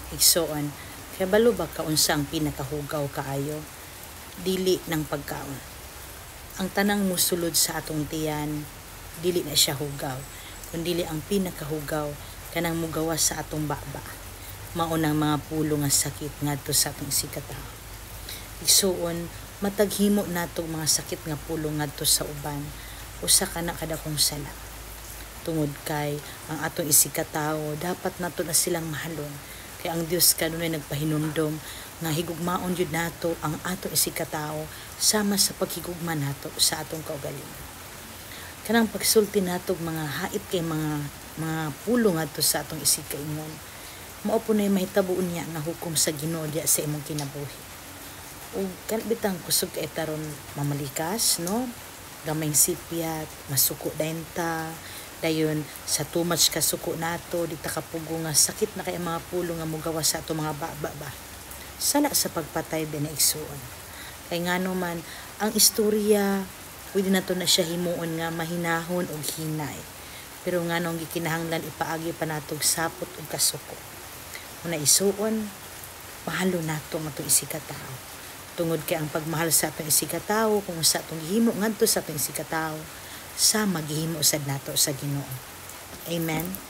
Igsoon, kabalo ba ka unsa ang pinakahugaw kaayo? Dili ng pagkaon. Ang tanang musulod sa atong tiyan, dili na siya hugaw. Kundili ang pinakahugaw kanang mugawas sa atong baba. Mao nang mga pulong nga sakit ngadto sa atong isigkatawo. Igsuon, matag himo nato mga sakit nga pulong ngadto sa uban, usa ka na kadakong sala. Tungod kay ang atong isigkatawo, dapat nato na silang mahalon. Kay ang Dios kanunay nagpahinumdom nga higugmaon jud nato ang atong isigkatawo sama sa paghigugma nato sa atong kaugalingon. Kanang pagsulti nato mga hait kay mga pulong ngadto sa atong isigkaingon, mao po na mahitabo niya nga hukom sa Ginoo diya sa imong kinabuhi. Ug kanang bitang kusog kay taron mamalikas, no? Gamayng sipyat, masuko dayon ta, dayon sa too much kasuko nato, di ta kapugo nga sakit na kay ang mga pulong nga mugawas sa ato mga baba ba. Sala sa pagpatay ba na, igsuon. Kay ngano man ang istorya, pwede nato na siya himuon nga mahinahon og hinay. Pero nganong gikinahanglan ipaagi pa natog sapot ug kasuko? Una, igsuon, mahalo nato ang atong isigkatawo. Tungod kay ang pagmahal sa atong isigkatawo, kung sa atong gihimo ngadto sa atong isigkatawo, sama gihimo sad nato sa Ginoo. Amen.